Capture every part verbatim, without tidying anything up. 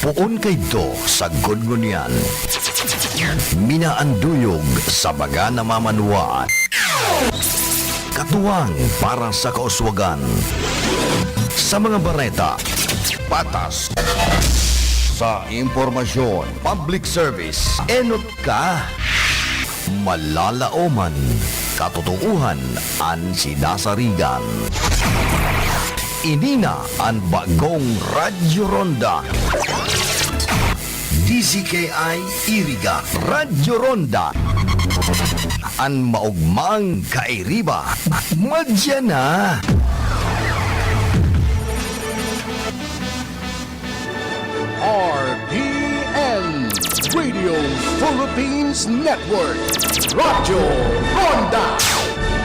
Poon kaidto sagkod ngunyan. Minaanduyog sa mga namamanwaan. Katuwang para sa kauswagan. Sa mga bareta, patas. Sa impormasyon, public service, enot ka. Malalaoman, katotoohan an sinasarigan. Ini na an bagong Radyo Ronda. D Z K I Iriga, Radyo Ronda. An maogmang kairiba, madya na. R P N, Radio Philippines Network, Radyo Ronda,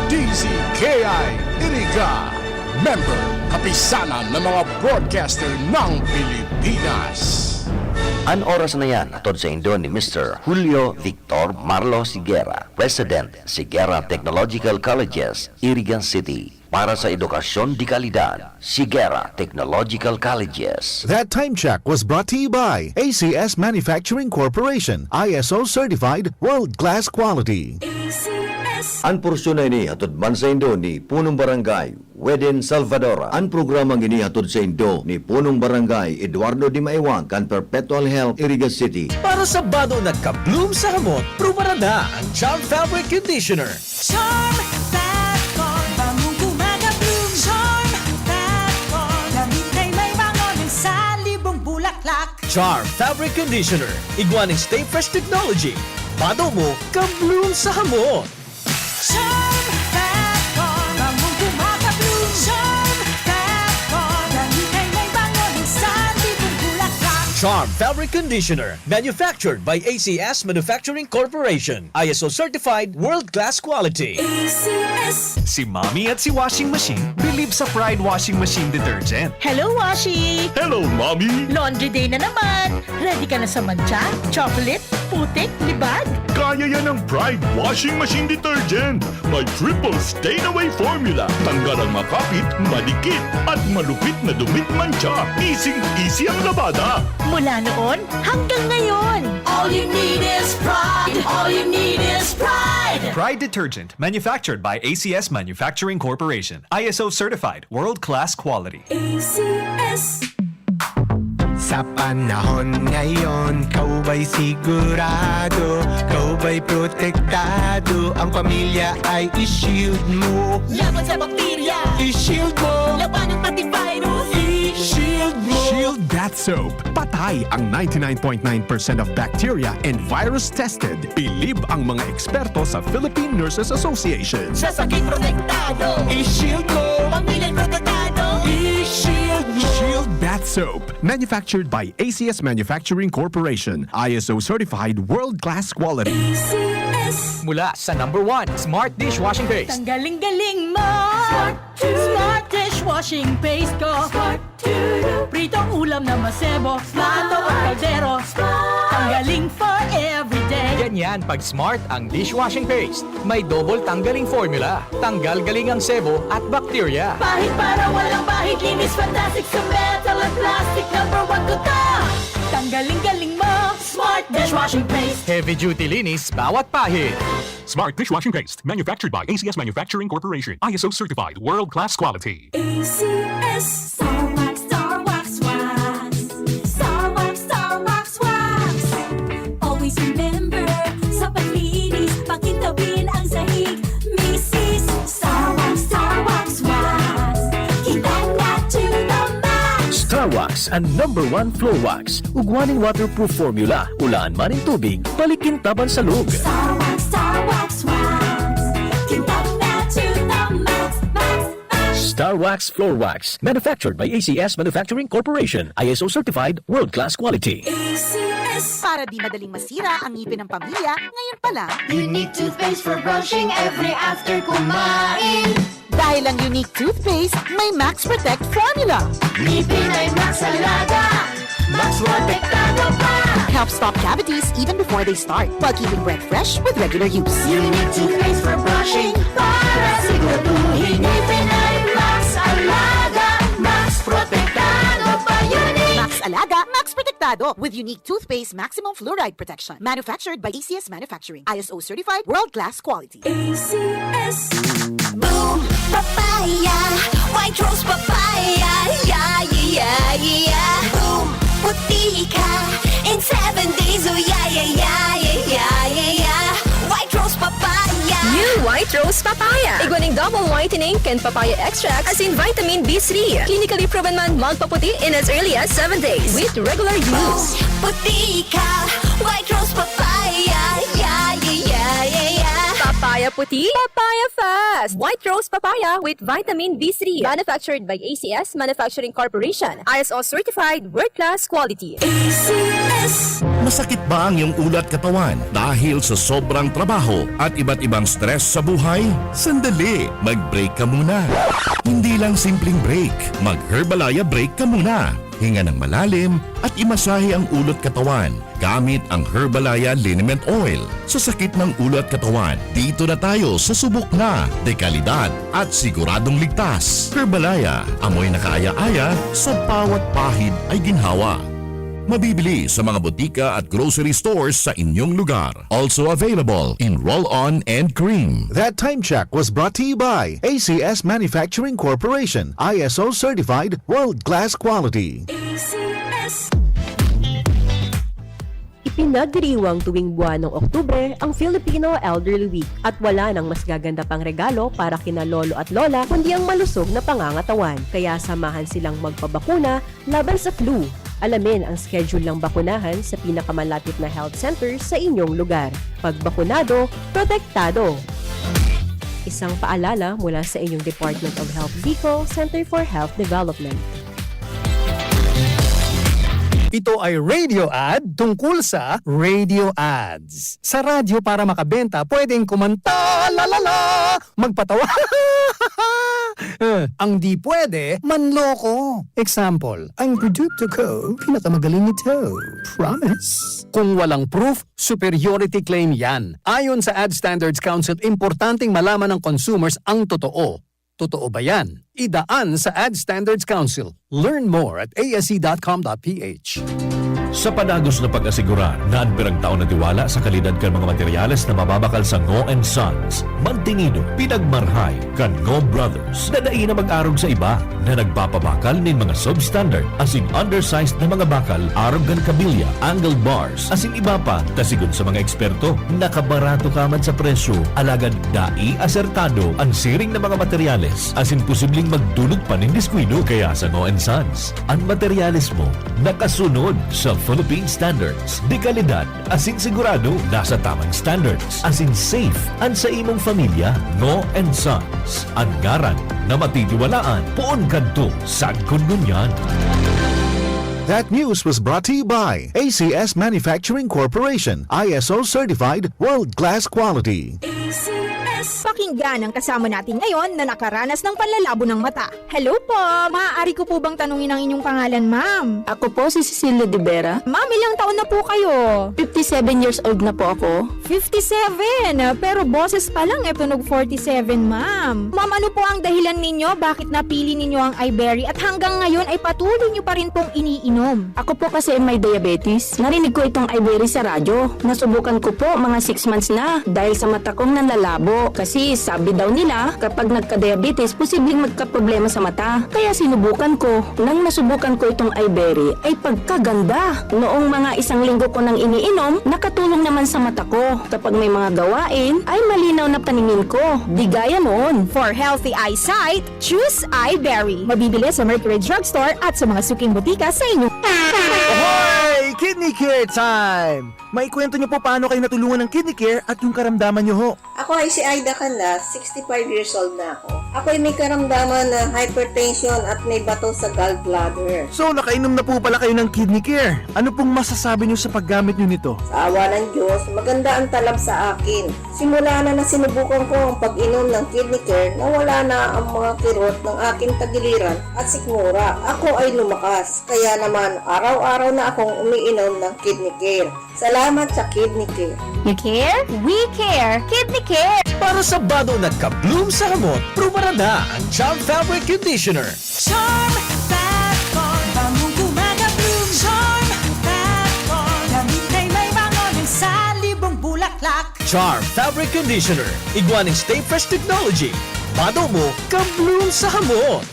D Z K I Iriga, member, Kapisanan ng mga Broadcaster ng Pilipinas. An oras na yan, hatod saindo ni Mister Julio Victor Marlo Sigera, President, Sigera Technological Colleges, Iriga City. Para sa edukasyon de kalidad, Sigera Technological Colleges. That time check was brought to you by A C S Manufacturing Corporation, I S O certified, world-class quality. A C S. An porsyon na ini hatod man saindo ni Punong Barangay Weden Salvador. An programang ini hatod saindo ni Punong Barangay Eduardo Di Maiwag kan Perpetual Health, Iriga City. Para sa bado nagka-bloom sa hamot, prubarada ang Charm Fabric Conditioner. Charm Fat Corn, bangong gumagabloom. Charm Fat Corn, damit ay may bango ng salibong bulaklak. Charm Fabric Conditioner, igwa nin Stay Fresh Technology. Bado mo, ka-bloom sa hamot. Charm Fat Corn, bangong gumagabloom. Charm Fat Corn, damit ay may bango ng salibong bulaklak. Charm Fabric Conditioner, manufactured by A C S Manufacturing Corporation. I S O certified, world-class quality. A C S. Si Mommy at si Washing Machine, bilib sa Pride Washing Machine Detergent. Hello, Washi! Hello, Mommy! Laundry day na naman! Ready ka na sa mantsa, chocolate, putik, libag? Kaya yan ng Pride Washing Machine Detergent. May triple stain away formula. Tanggal ang makapit, madikit, at malupit na dumit mantsa. Easy-easy ang labada. Mula noon hanggang ngayon. All you need is Pride. All you need is Pride. Pride Detergent, manufactured by A C S Manufacturing Corporation. I S O certified, world-class quality. A C S. Sa panahon ngayon, ikaw ba'y sigurado? Ikaw ba'y protektado? Ang pamilya ay i-shield mo. Laban sa bakterya. I-shield mo. Labanan pati virus. I-shield mo. Shield Bath Soap. Patay ang ninety-nine point nine percent of bacteria and virus tested. Bilib ang mga eksperto sa Philippine Nurses Association. Sa sakit protektado. I-shield mo. Pamilya protektado. I-shield mo. Shield Bath Soap. Manufactured by A C S Manufacturing Corporation. I S O certified, world-class quality. A C S. Mula sa number one, Smart Dishwashing Paste. Tanggaling galing mo! Smart Smart Dishwashing Paste ko! Smart Pritong ulam na masebo, plato at kaldero. Tanggaling for everyday. Ganyan pag Smart ang dishwashing paste. May double tanggaling formula. Tanggal galing ang sebo at bakterya. Pahid para walang bahid, linis fantastic sa metal at plastic. Number one ko to. Tanggaling galing mo, Smart Dishwashing Paste. Heavy duty linis bawat pahid. Smart Dishwashing Paste, manufactured by A C S Manufacturing Corporation, I S O certified, world-class quality. A C S. Star Wax, Star Wax, Wax. Star Wax, Star Wax, Wax. Always remember, sa paglinis, pakintabin ang sahig. Misis, Star Wax, Star Wax, Wax. Kintab na to the max. Star Wax, ang number one floor wax. Ugwa nin waterproof formula, ulaan man nin tubig, balikin taban sa lug. Star Wax, Star Wax, Wax. Kintab na to the max, max, max. Star Wax Floor Wax, manufactured by A C S Manufacturing Corporation, I S O certified, world-class quality. A C S. Para di madaling masira ang ngipin ng pamilya, ngayon pa lang. Unique toothpaste for brushing every after kumain. Dahil ang Unique Toothpaste may Max Protect Formula. Ngipin ay Max Alaga, Max Protektado pa. Helps stop cavities even before they start, while keeping breath fresh with regular use. Unique Toothpaste for brushing, para siguraduhin ngipin ay Max Alaga, Max Protektado pa. Unique! Max Alaga, Max Protektado. Tratado with unique toothpaste maximum fluoride protection. Manufactured by A C S Manufacturing. I S O certified, world-class quality. A C S. Boom Papaya, White Rose Papaya, yeah, yeah, yeah, yeah. Boom, puti ka in seven days, oh yeah, yeah, yeah, yeah, yeah, yeah, yeah. White Rose Papaya. New White Rose Papaya. Igwa nin double whitening kan papaya extract asin vitamin B three. Clinically proven man magpaputi in as early as seven days with regular use. Puti ka, White Rose Papaya, yeah, yeah, yeah, yeah, yeah. Papaya puti, papaya fast. White Rose Papaya with vitamin B three. Manufactured by A C S Manufacturing Corporation. I S O certified, world-class quality. A C S. Masakit ba ang iyong ulo at katawan dahil sa sobrang trabaho at iba't ibang stress sa buhay? Sandali, mag-break ka muna. Hindi lang simpleng break, mag-Herbalaya break ka muna. Hinga ng malalim at imasahe ang ulo at katawan gamit ang Herbalaya Liniment Oil. Sa sakit ng ulo at katawan, dito na tayo sa subok na, dekalidad at siguradong ligtas. Herbalaya, amoy na kaaya-aya, sa bawat pahid ay ginhawa. Mabibili sa mga botika at grocery stores sa inyong lugar. Also available in roll-on and cream. That time check was brought to you by A C S Manufacturing Corporation, I S O certified, world-class quality. A C S. Ipinagdiriwang tuwing buwan ng Oktubre ang Filipino Elderly Week at wala nang mas gaganda pang regalo para kina lolo at lola kundi ang malusog na pangangatawan. Kaya samahan silang magpabakuna laban sa flu. Alamin ang schedule ng bakunahan sa pinakamalapit na health center sa inyong lugar. Pagbakunado, protektado. Isang paalala mula sa inyong Department of Health Bicol, Center for Health Development. Ito ay radio ad tungkol sa radio ads. Sa radyo para makabenta, pwedeng kumanta, la la la, magpatawa. Eh, ang di pwede, manloko. Example, ang produkto ko, pinakamagaling ito. Promise. Kung walang proof, superiority claim yan. Ayon sa Ad Standards Council, importanteng malaman ng consumers ang totoo. Totoo ba yan? Idaan sa Ad Standards Council. Learn more at A S C dot com dot P H. Sa padagos na pag-asigurar na an pirang taon na tiwala sa kalidad kan mga materyales na mababakal sa Ngo and Sons, mantinido, pinagmarhay kan Ngo Brothers na dai na mag-arog sa iba na nagpapabakal nin mga substandard asin undersized na mga bakal arog kan kabilya, angle bars, asin iba pa, ta sigon sa mga eksperto, nakabarato ka man sa presyo, alagad dai asertado an siring na mga materyales asin posibleng magdulot pa nin diskuido. Kaya sa Ngo and Sons, an materyales mo nakasunod sa Philippine standards, de kalidad asin sigurado nasa tamang standards asin safe an sa imong pamilya. Ngo and Sons, an ngaran na matitiwalaan poon kadto sagkod ngunyan. That news was brought to you by A C S Manufacturing Corporation, I S O certified, world-class quality. A C S. Pakinggan ang kasama natin ngayon na nakaranas ng panlalabo ng mata. Hello po! Maaari ko po bang tanungin ang inyong pangalan, ma'am? Ako po si Cecilia de Vera. Ma'am, ilang taon na po kayo? Fifty-seven years old na po ako. Fifty-seven? Pero boses pa lang, eh, tunog forty-seven, ma'am. Ma'am, ano po ang dahilan ninyo? Bakit napili ninyo ang Iberry? At hanggang ngayon ay patuloy nyo pa rin pong iniinom? Ako po kasi may diabetes. Narinig ko itong Iberry sa radyo. Nasubukan ko po, mga six months na. Dahil sa mata kong nanlalabo. Kasi sabi daw nila, kapag nagka-diabetes, posibleng magkaproblema sa mata. Kaya sinubukan ko. Nang nasubukan ko itong Iberry, ay pagkaganda. Noong mga isang linggo ko nang iniinom, nakatulong naman sa mata ko. Kapag may mga gawain, ay malinaw na paningin ko. Di gaya noon. For healthy eyesight, choose Iberry. Mabibili sa Mercury Drugstore at sa mga suking botika sa inyong Hoy! Kidney Care time! Maikwento niyo po paano kayo natulungan ng Kidney Care at yung karamdaman niyo ho. Ako ay si Aida Canlas, sixty-five years old na ako. Ako ay may karamdaman na hypertension at may bato sa gallbladder. So, nakainom na po pala kayo ng Kidney Care. Ano pong masasabi niyo sa paggamit niyo nito? Sa awa ng Diyos, maganda ang talab sa akin. Simula na nasinubukan ko ang pag-inom ng Kidney Care, nawala na ang mga kirot ng aking tagiliran at sikmura. Ako ay lumakas, kaya naman araw-araw na akong umiinom ng Kidney Care. Salamat sa Kidney Care. You care? We care! Kidney Care! Para sa bado na ka-bloom sa hamot, prubarada ang Charm Fabric Conditioner. Charm Fab Foam, bamong gumagabloom. Charm Fab Charm Fabric Conditioner, igwa ning Stay Fresh Technology. Bado mo, ka-bloom sa hamot.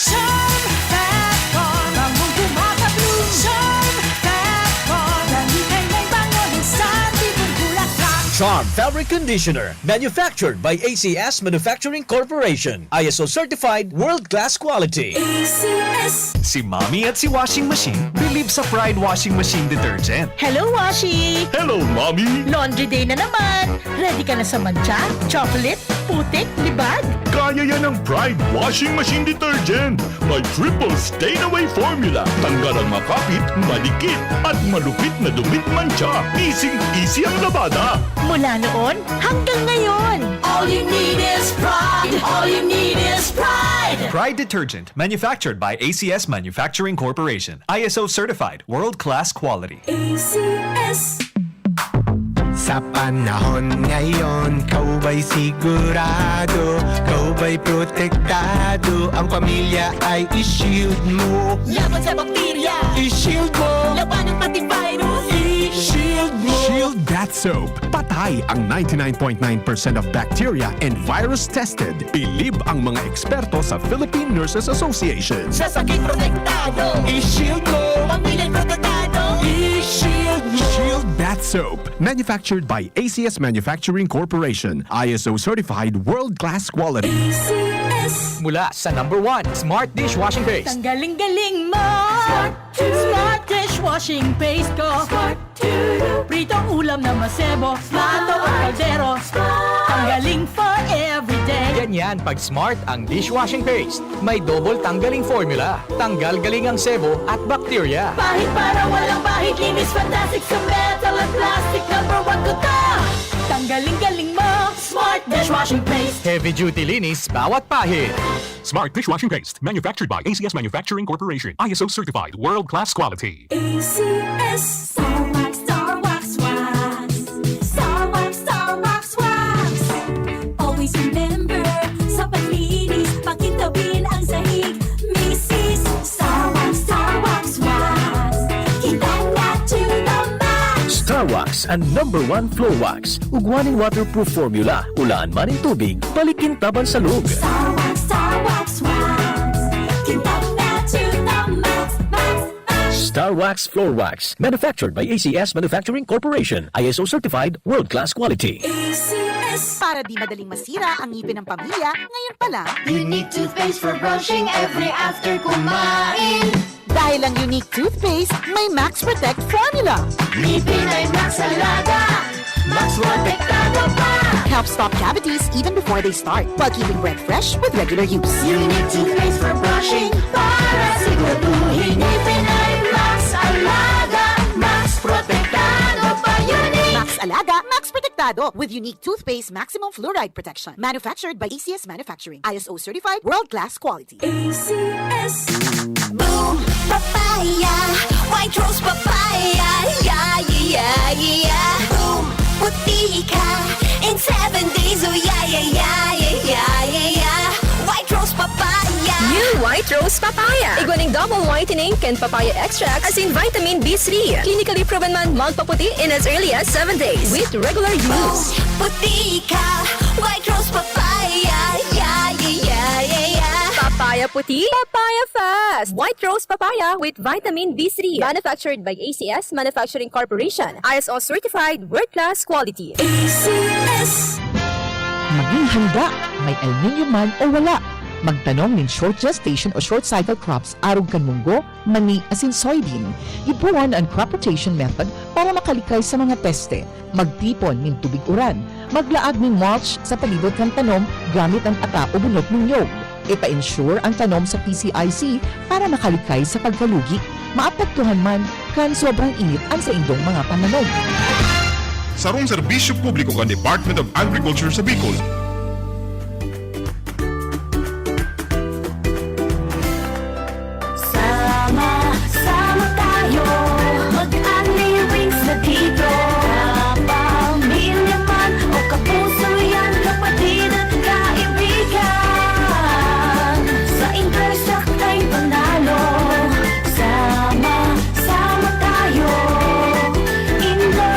Charm Fab Bar, bangong kumakabloom. Charm Fab Bar, dali kay may bango ng santi mong bulaklak. Charm Fabric Conditioner, manufactured by A C S Manufacturing Corporation. I S O certified, world-class quality. A C S. Si Mommy at si Washing Machine bilib sa Pride Washing Machine Detergent. Hello, Washi! Hello, Mommy! Laundry day na naman! Ready ka na sa mantsa, chocolate, putik, libag? Kaya yan ng Pride Washing Machine Detergent! May triple stain away formula. Tanggal ang makapit, madikit, at malupit na dumit mantsa. Easy-easy ang labada. Mula noon hanggang ngayon. All you need is Pride. All you need is Pride. Pride Detergent, manufactured by A C S Manufacturing Corporation. I S O certified, world-class quality. A C S. Sa panahon ngayon, ikaw ba'y sigurado, ikaw ba'y protektado, ang pamilya ay i-shield mo. Laban sa bakterya, i-shield mo. Laban ng antivirus, i-shield mo. Shield Bath Soap. Patay ang ninety-nine point nine percent of bacteria and virus tested. Bilib ang mga eksperto sa Philippine Nurses Association. Sa sakit protektado, i-shield mo. Pamilya protektado, i-shield mo. Shield Bath Soap. Manufactured by A C S Manufacturing Corporation. I S O certified, world-class quality. A C S. Mula sa number one, Smart Dishwashing Paste. Tanggaling galing mo! Smart Smart Dishwashing Paste ko. Smart Pritong ulam na masebo. Smart! Plato o kaldero. Smart! Tanggaling for everyday. Ganyan pag Smart ang dishwashing paste. May double tanggaling formula. Tanggal galing ang sebo at bakterya. Pahid para walang bahid, linis fantastic sa metal at plastic. Number one ko to. Tanggaling galing mo, Smart Dishwashing Paste. Heavy duty linis bawat pahid. Smart Dishwashing Paste, manufactured by A C S Manufacturing Corporation. I S O certified, world-class quality. A C S. Star Wax, Star Wax, Wax. Star Wax, Star Wax, Wax. Always remember, sa paglinis, pakintabin ang sahig. Misis, Star Wax, Star Wax, Wax. Kita na to the max. Star Wax, ang number one floor wax. Ugwa nin waterproof formula, ulaan man nin tubig, palikintaban sa log. Star Wax, Star Wax, Wax. Kintab na to the max, max, max. Star Wax Floor Wax, manufactured by A C S Manufacturing Corporation, I S O certified, world-class quality. A C S. Para di madaling masira ang ngipin ng pamilya, ngayon pa lang. Unique toothpaste for brushing every after kumain. Dahil ang Unique Toothpaste may Max Protect Formula. Ngipin ay Max Alaga, Max Protektado pa. Helps stop cavities even before they start, while keeping breath fresh with regular use. Unique Toothpaste for brushing, para siguraduhin ngipin ay Max Alaga, Max Protektado pa. Unique! Max Alaga, Max Protektado, with Unique Toothpaste Maximum Fluoride Protection. Manufactured by A C S Manufacturing. I S O certified, world-class quality. A C S. Boom Papaya, White Rose Papaya, yeah, yeah, yeah, yeah. Boom Puti ka in seven days, oh yeah, yeah, yeah, yeah, yeah, yeah, yeah. White Rose Papaya. New White Rose Papaya. Igwa ning double whitening kan papaya extract asin vitamin B three. Clinically proven man magpaputi in as early as seven days with regular use. Puti ka, White Rose Papaya, yeah, yeah, yeah, yeah, yeah. Papaya puti, papaya fast. White Rose Papaya with vitamin B three. Manufactured by A C S Manufacturing Corporation. I S O certified, world-class quality. A C S. Maging handa, may El Niño man o wala. Magtanom nin short gestation o short cycle crops arog kan munggo, mani, asin soybean. Gibohon an crop rotation method para makalikay sa mga peste. Magtipon nin tubig uran. Maglaag nin mulch sa palibot kan tanom gamit an ata o bunot nin niyog. Ipa-insure an tanom sa P C I C para makalikay sa pagkalugi. Maapektuhan man kan sobrang init an saindong mga pananom. Sarong serbisyo publiko kan Department of Agriculture sa Bicol. Sama-sama tayo, mag-unli wings na dito. Kapamilya man o kapuso yan, kapatid at kaibigan. Sa Interstock tayo panalo. Sama-sama tayo, Indo.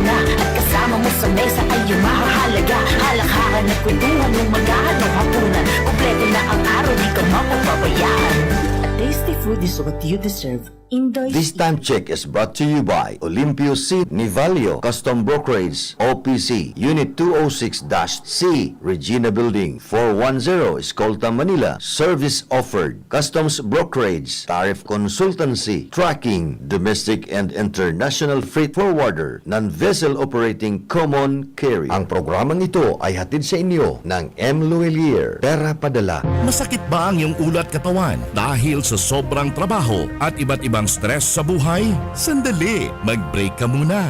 na at kasama mo sa mesa ay yung mahahalaga. Halakhakan at kwentuhan ng mga ano hapunan. Kompleto na ang araw, di ka mapapabayaan. A tasty food is what you deserve. Indoy This time check is brought to you by Olympio C. Nivalio, Custom Brokerage, O P C, Unit two oh six dash C, Regina Building, four one zero, Escolta, Manila. Service offered: customs brokerage, tariff consultancy, tracking, domestic and international freight forwarder, non-vessel operating common carrier. Ang programang ito ay hatid sa inyo ng M. Luelier, Pera Padala. Masakit ba ang iyong ulo at katawan dahil sa sobrang trabaho at iba't ibang stress sa buhay? Sandali, mag-break ka muna.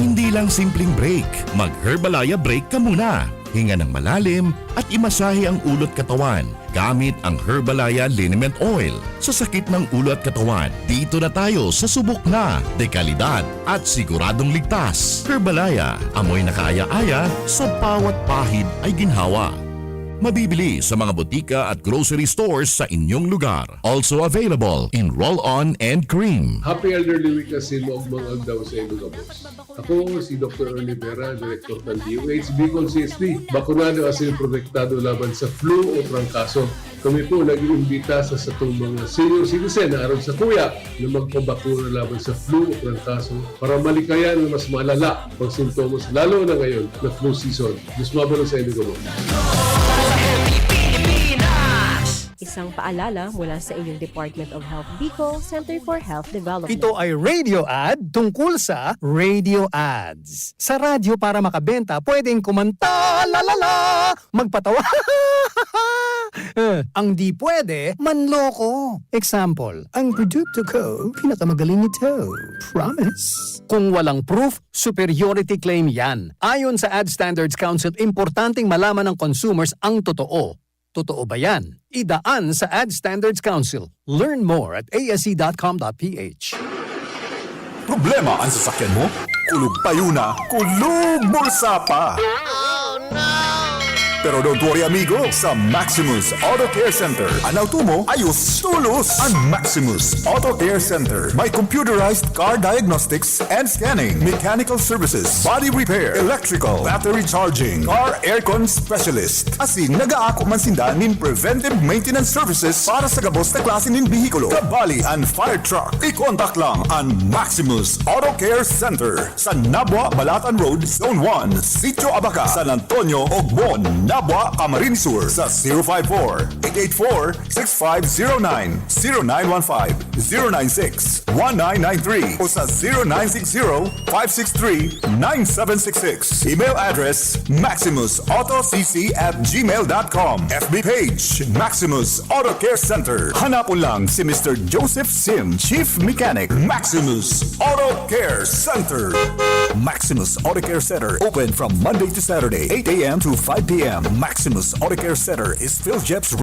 Hindi lang simpleng break, mag-Herbalaya break ka muna. Hinga ng malalim at imasahe ang ulo at katawan gamit ang Herbalaya Liniment Oil. Sa sakit ng ulo at katawan, dito na tayo sa subok na, dekalidad at siguradong ligtas. Herbalaya, amoy na kaaya-aya, sa bawat pahid ay ginhawa. Mabibili sa mga botika at grocery stores sa inyong lugar. Also available in roll-on and cream. Happy Elderly Week asin maogmang aldaw sa inyo gabos. Ako si Doktor Ernie Vera, Direktor ng D O H, Bicol C S D. Bakunado asin protektado laban sa flu o trangkaso. Kami po nag-iimbita sa satong mga senior citizen na arog sakuya na magpabakuna laban sa flu o trangkaso para malikayan ang mas malala pang sintomas, lalo na ngayon na flu season. Diyos mabalos sa inyo gabos. Isang paalala mula sa inyong Department of Health Bicol, Center for Health Development. Ito ay radio ad tungkol sa radio ads. Sa radyo para makabenta, pwedeng kumanta, lalala, magpatawa. Eh, ang di pwede, manloko. Example, ang produkto ko, pinakamagaling ito. Promise. Kung walang proof, superiority claim yan. Ayon sa Ad Standards Council, importanteng malaman ng consumers ang totoo. Totoo ba yan? Idaan sa Ad Standards Council. Learn more at A S C dot com dot P H. Problema an sasakyan mo? Kulog payo na, kulog bulsa pa! Pero don't worry amigo, sa Maximus Auto Care Center, an auto mo ayos tolos! An Maximus Auto Care Center may computerized car diagnostics and scanning, mechanical services, body repair, electrical, battery charging, car aircon specialist. Asin nagaako man sinda nin preventive maintenance services para sa gabos na klase nin behikulo. Kabali an fire truck. I-contact lang an Maximus Auto Care Center sa Nabua, Balatan Road, Zone one, Sitio Abaca, San Antonio, Ogbon, Nabua, Camarines Sur sa zero five four, eight eight four, six five zero nine, zero nine one five, zero nine six, one nine nine three o sa zero nine six zero, five six three, nine seven six six. Email address, maximusautocc at gmail dot com. F B page, Maximus Auto Care Center. Hanapon lang si Mister Joseph Sim, Chief Mechanic, Maximus Auto Care Center. Maximus Auto Care Center, open from Monday to Saturday, eight a.m. to five p.m. Maximus Auto Care Center is Phil Jeff's